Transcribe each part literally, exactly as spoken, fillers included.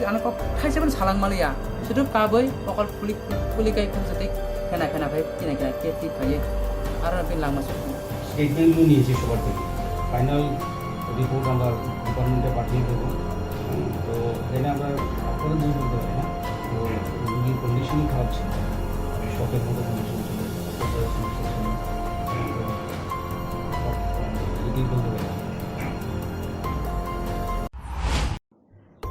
bihik ano kok thaisa phano salang maliya. Sudu kabui mokol phulik phulik kai khum satik khena khena phai kina kina ke ti phai. Aro na bin langma suk. Statement lo niyesi sobar theke. Final report amra department e pathiye debo. To ene amra apore dui bojor hoy na. To rugir condition kharap chhe. Shock er moto condition chhe. Apore somossa chhe. To rugir bojor hoy na.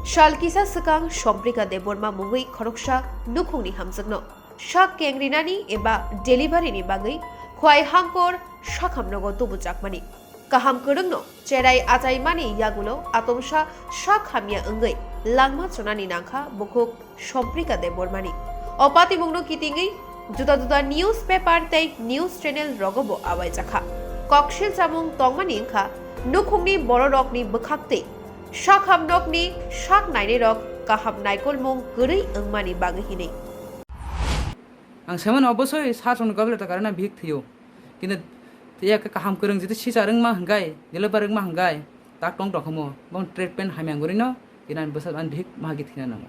Sal kisa swkang Somprika Debbarma mungwi khoroksa nukhungni hamjakno sak kengrinani eba delivery ni bagwi Khwai Hangkor sakhamnogo tubujakmani. Kaham kwrwngno cherai achaimani yagulo atomsa sak hamya wngwi langma chonani nangkha bukhuk Somprika Debbarmani. O patimungno kitingwi juda juda newspaper tei news channel rogobo awaijakha. Koksil chamung tongmani wngkha nukhungni bororokni bwkhaktwi Sakham nokni sak nainairok kaham naikolmung kwrwi wngmani bagwi hinwi. Ang saimano obosoi sasongni government karena bihik thwio. Kintu ya kaham kwrwng jiti sichar wngma hwnkhe, deliver wngma hwnkhe, tak tong tongkhamu, bong treatment hamya wngwi rino, kinani bwsa ani bihik mahagi thwina nango.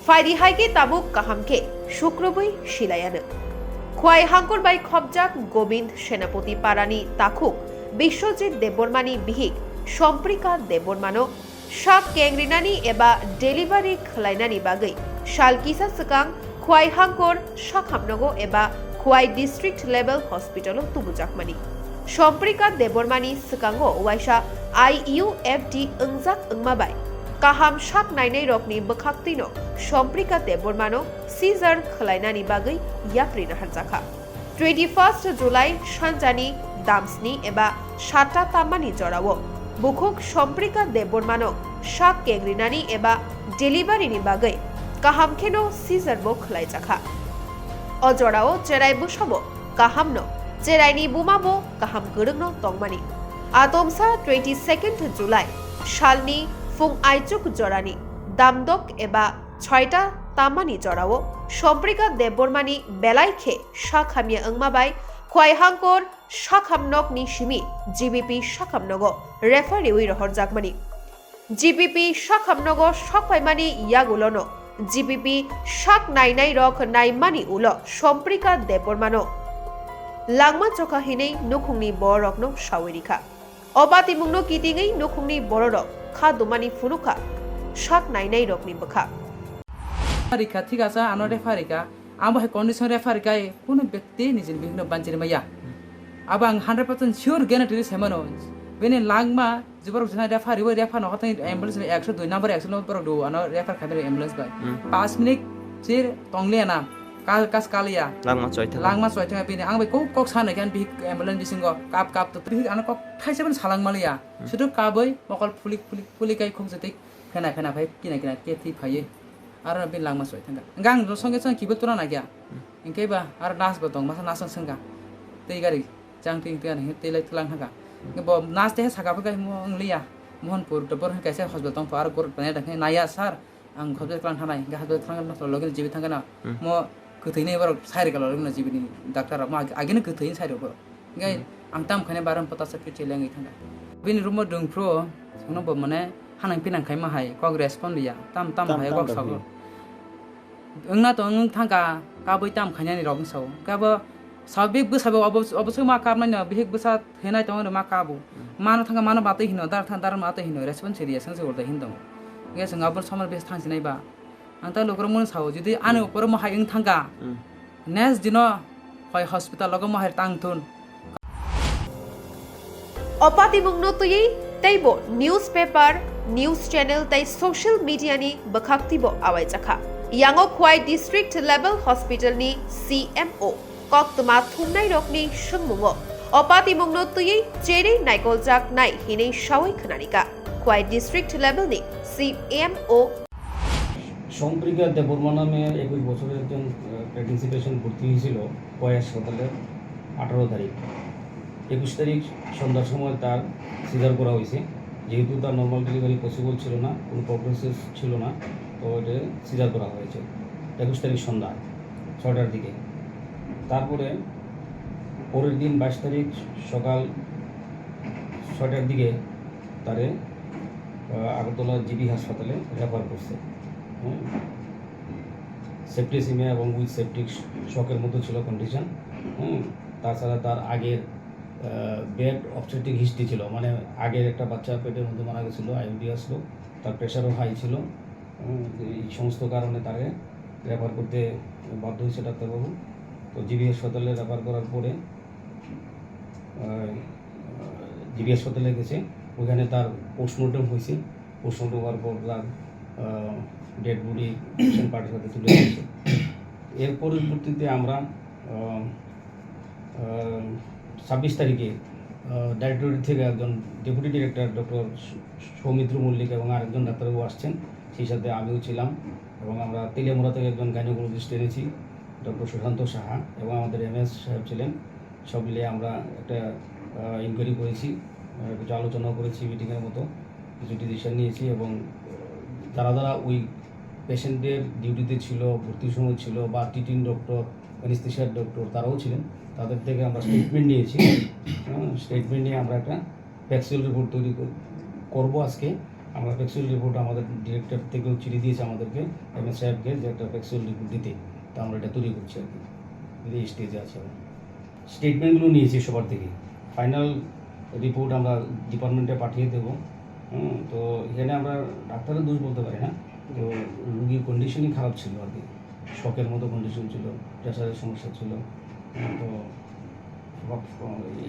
Phaidi hai khe tabuk kaham khe sukrubwi silaiano. Khwai Hangkor bai khopjak Gobind Senapati parani takhuk Biswajit Debbarmani bihik Somprika Debbarmano sak kengrinani eba delivery khwlainani bagwi sal kisa swkang Khwai Hangkor sakhamnogo eba Khwai District Level Hospital o tubujakmani. Somprika Debbarmani swkango waisa I U F D wngjak wngma bai kaham sak nainairokni bwkhaktwino Somprika Debbarmano seizure khwlainani bagwi yapri naharjakha. Twenty first July sanjani damsni eba satta tammani jorao bukhuk Somprika Debbarmano sak kengrinani eba delivery ni bagwi kaham kheno seizure bo khwlaijakha. O jorao cherai bwsabo kahamno, cheraini bumabo kaham kwrwngno tongmani. Atomsa twenty second July salni phung aichuk jorani damdok eba soita tammani jorao Somprika Debbarmani belai khe sak hamya wngma bai Khwai Hangkor sakham nokni simi G B P sakham nogo refer riwi rohorjakmani. G B P sakham nogo sokphaimani yagulono G B P sak nainairok naimani ulo Somprika Debbarmano langma chokha hinwi nukhungni bororokno sawi rikha. O patimungno kitingwi nukhungni bororok kha dumani phunukha sak nainairokni bwkha. Rikha, thik asa, ano refer rikha. Ang bo hai condition refer rikha, kunu byakti nijini bihikno banchiri maya. Abo ang hundred percent sure guarantee ri saimano. Bini langma, je borok jena refer riwi refer no hotei ambulance ni ekso dui number, ekso no borok do, ano refer khaimani ambulance bai. Hmm. Panch minute sir tongliya na. Ka-, kas kaliya. Langma choi thang. Langma choi thang bini. Ang bai kok, kok sana khe bihik ambulance bisingo kap kap to bihik ano kok thaisa ban salang maliya. Hmm. Sudu kabui mokol phulik phulik phulik kai khum jetik phena phena phai kina kina ke thi phaiye. Aro bini langma choi thang. Gang do songe songe kibo tura na kya. Hmm. Engke ba aro nas bo tong masa nas sengka. Tei gari chang ting ting ani tei lai tlang thangka. Bo nas te saka phai mo wng liya. Mohanpur to bor kaisa hospital tong pho aro gor tanya naya sir. Ang hospital tlang thanai, hingke hospital tlang thanai logi no G B thangkhe no, hmm, mo kwthwini borok sai rwkha logi no G B ni doctor rok, mo ag-, agini kwthwini sai rwkha borok. Hingke, hmm, ang tam khaina baron pota sa pichi lengwi thangkha. Bini room o dwng phuru, sono bo mane hanang pinang khaima hai, kok respond liya, tam tam tam hai tam kok tam sago. Wngna to wng thangkha, kabui tam khainani rok wng sao. Hingke abo Sabik bwsa bo obo, obo swk ma kapnai no, bihik bwsa thenai tongo no ma kabo. Hmm. Mano thangkha mano batwi hino, dar thang dar matwi hino, response se riya, sengse ulta hin tongo. Hingke chwng abo somar bes thang sinai ba. Ang ta lukurok mano sao, jodi ani, hmm, upor mo hai wng thangkha. Hmm. Next dino hoi hospital logo mo hai tang thun. O patimungno twiwi teibo newspaper, news channel tei social media ni bwkhak twibo awaijakha. Yango Khwai District Level Hospital ni C M O koktwma thumnairokni swngmungo o patimungno twiwi cherwi naikoljaknai hinwi sawi khwnarikha Khwai District Level ni C M O. সম্প্রিকা দেববর্মা নামে একুশ বছরের একজন, আহ, pregnancy patient ভর্তি হয়েছিল কয় হাসপাতালে আঠারো তারিখ। একুশ তারিখ সন্ধ্যার সময় তার সিজার করা হয়েছে। যেহেতু তার নর্মাল ডেলিভারি পসিবল ছিল না, কোনো প্রগ্নোসিস ছিল না, তো এটা সিজার করা হয়েছে একুশ তারিখ সন্ধ্যা ছয়টার দিকে। তারপরে পরের দিন বাইশ তারিখ সকাল ছয়টার দিকে তারে, আহ, আগরতলা জিবি হাসপাতালে রেফার করছে। হ্যাঁ, সেপ্টিসিমিয়া এবং উইথ সেপ্টিক শকের মতো ছিল কন্ডিশন। হ্যাঁ, তাছাড়া তার আগের, আহ, ব্যাড অবস্টেট্রিক হিস্ট্রি ছিল, মানে আগের একটা বাচ্চা পেটের মধ্যে মারা গেছিলো, আইইউডি আসলো, তার প্রেশারও হাই ছিল। হুম, এই সমস্ত কারণে তারে রেফার করতে বাধ্য হয়েছে ডাক্তারবাবু। তো জিবি হাসপাতালে রেফার করার পরে, আহ, জিবি হাসপাতালে গেছে, ওখানে তার পোস্টমর্টম হয়েছে। পোস্টমর্টম হওয়ার পর তার, আহ, ডেড বডি পেশেন্ট পার্টির হাতে তুলে দিয়েছে। এর পরবর্তীতে আমরা, আহ, আহ, ছাব্বিশ তারিখে, আহ, ডাইরেক্টরেট থেকে একজন ডেপুটি ডিরেক্টর ডক্টর সৌমিত্র মল্লিক এবং আরেকজন ডাক্তারবাবু আসছেন, সেই সাথে আমিও ছিলাম। এবং আমরা তেলিয়ামুড়া থেকে একজন গাইনোকোলজিস্ট এনেছি, ডক্টর সুশান্ত সাহা, এবং আমাদের এমএস সাহেব ছিলেন। সব মিলিয়ে আমরা একটা, আহ, ইনকোয়ারি করেছি, আহ, কিছু আলোচনা করেছি মিটিংয়ের মতো, কিছু ডিসিশন নিয়েছি। এবং যারা যারা ওই পেশেন্টের ডিউটিতে ছিল, ভর্তির সময় ছিল, বা ট্রিটিং ডক্টর, অ্যানেস্থেশিয়ার ডক্টর, তারাও ছিলেন, তাদের থেকে আমরা স্টেটমেন্ট নিয়েছি। হ্যাঁ, স্টেটমেন্ট নিয়ে আমরা একটা ফ্যাকচুয়াল রিপোর্ট তৈরি কর-, করবো আজকে। আমরা ফ্যাকচুয়াল রিপোর্ট আমাদের ডিরেক্টর থেকেও চিঠি দিয়েছে আমাদেরকে, এমএস সাহেবকে, যে একটা ফ্যাকচুয়াল রিপোর্ট দিতে। তো আমরা এটা তৈরি করছি আর কি, এই স্টেজে আছে। স্টেটমেন্টগুলো নিয়েছি সবার থেকে, ফাইনাল রিপোর্ট আমরা ডিপার্টমেন্টে পাঠিয়ে দেবো। হুম, তো এখানে আমরা ডাক্তারের দোষ বলতে পারি না, তো রুগীর কন্ডিশনই খারাপ ছিল আর কি, শকের মতো কন্ডিশন ছিল, প্রেশারের সমস্যা ছিল। হুম, তো সব,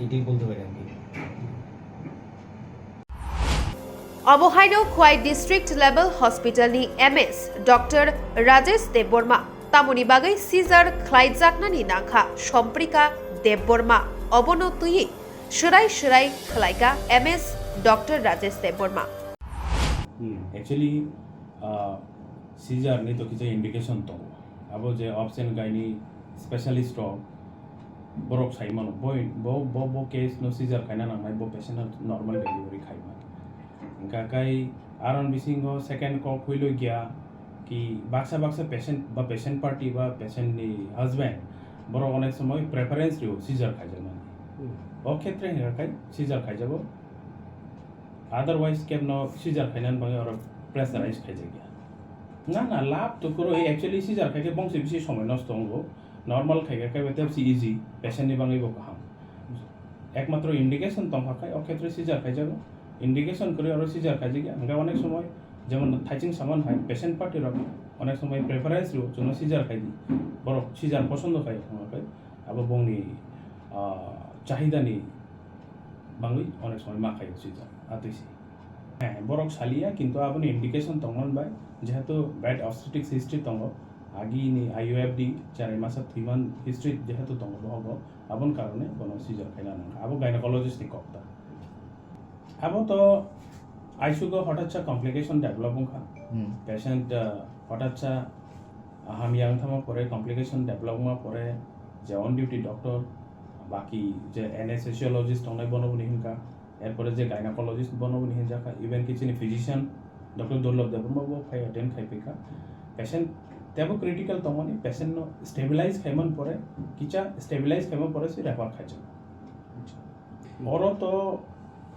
এইটাই বলতে পারি আর কি। Obo haino Khwai District Level Hospital ni M S Doctor Rajesh Debbarma tamoni bagwi seizure khlaijaknani nangkha Somprika Debbarma, obono twiwi swrai swrai khlaika M S Doctor Rajesh Debbarma. Hmm, actually, uh, seizure ni to kisa indication tongo. Abo je obs and gynae specialist rok borok sai mano, bo bo bo, bo case no seizure khaina nangnai, bo patient no normal delivery khaima. Hingkha kai aron bisingo second kok huilo gya ki baksa baksa patient ba patient party ba patient ni husband borok onek somoi preference rio seizure khaijaknani. O khetre hingkha kai seizure khaijago. Otherwise kebno seizure khainani bagwi oro pressurize khaijakya. Na na lab to kwrwi, actually seizure khaikhe bongsi bisi somoi nosto wngo. Normal khaikhe khe tebsi easy, patient ni bagwi bo kaham. Ekmatro indication tongkha khai o khetre seizure khaijago. Indication kwrwi oro seizure khaijakya. Hingkhe onek somoi jemon thaising saman hai patient party rok onek somoi preference rw chwngno seizure khaidi. Borok seizure posondo khai wngkha khai abo bongni chahida ni bagwi onek somoi ma khaio seizure. Atwi se. Borok saliya, kintu aboni indication tongmani bai, jehetu bad obstetric history tongo, agini I U F D cherai masa thwiman history jehetu tongo bohogo, aboni karone bono seizure khaina nangkha. Abo gynecologist ni kok ta. Abo to aisugo hotatsa complication develop wngkha. Patient hotatsa hamya wngthama pore, complication develop wngma pore je on duty doctor, baki je anesthesiologist tongnai bono boni hinkha. Erpore je gynecologist bono boni hinjakha, even ki chini physician doctor Durlab Debbarma bo phai attend khai phaikha. Patient tebo critical tongmani, patient no stabilize khaiman pore, kicha stabilize khaiman pore se refer khaijak. Oro to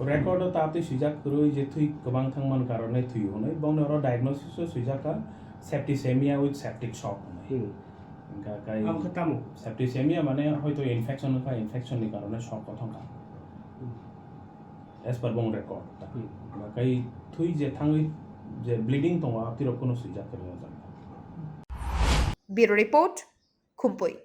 record o ta twi swijak kwrwi je thwi kwbang thangman karone thwi hwnwi, bongni oro diagnosis o swijakha septicemia with septic shock hwnwi. Hingkha kai septicemia mane hoito infection wngkha, infection ni karone shock o thangkha. As per bong record ta. Ba kai thwi je thangwi je bleeding tongo, abtirok kuno swijak kwrwi o jaga. Bureau Report, Khumpui.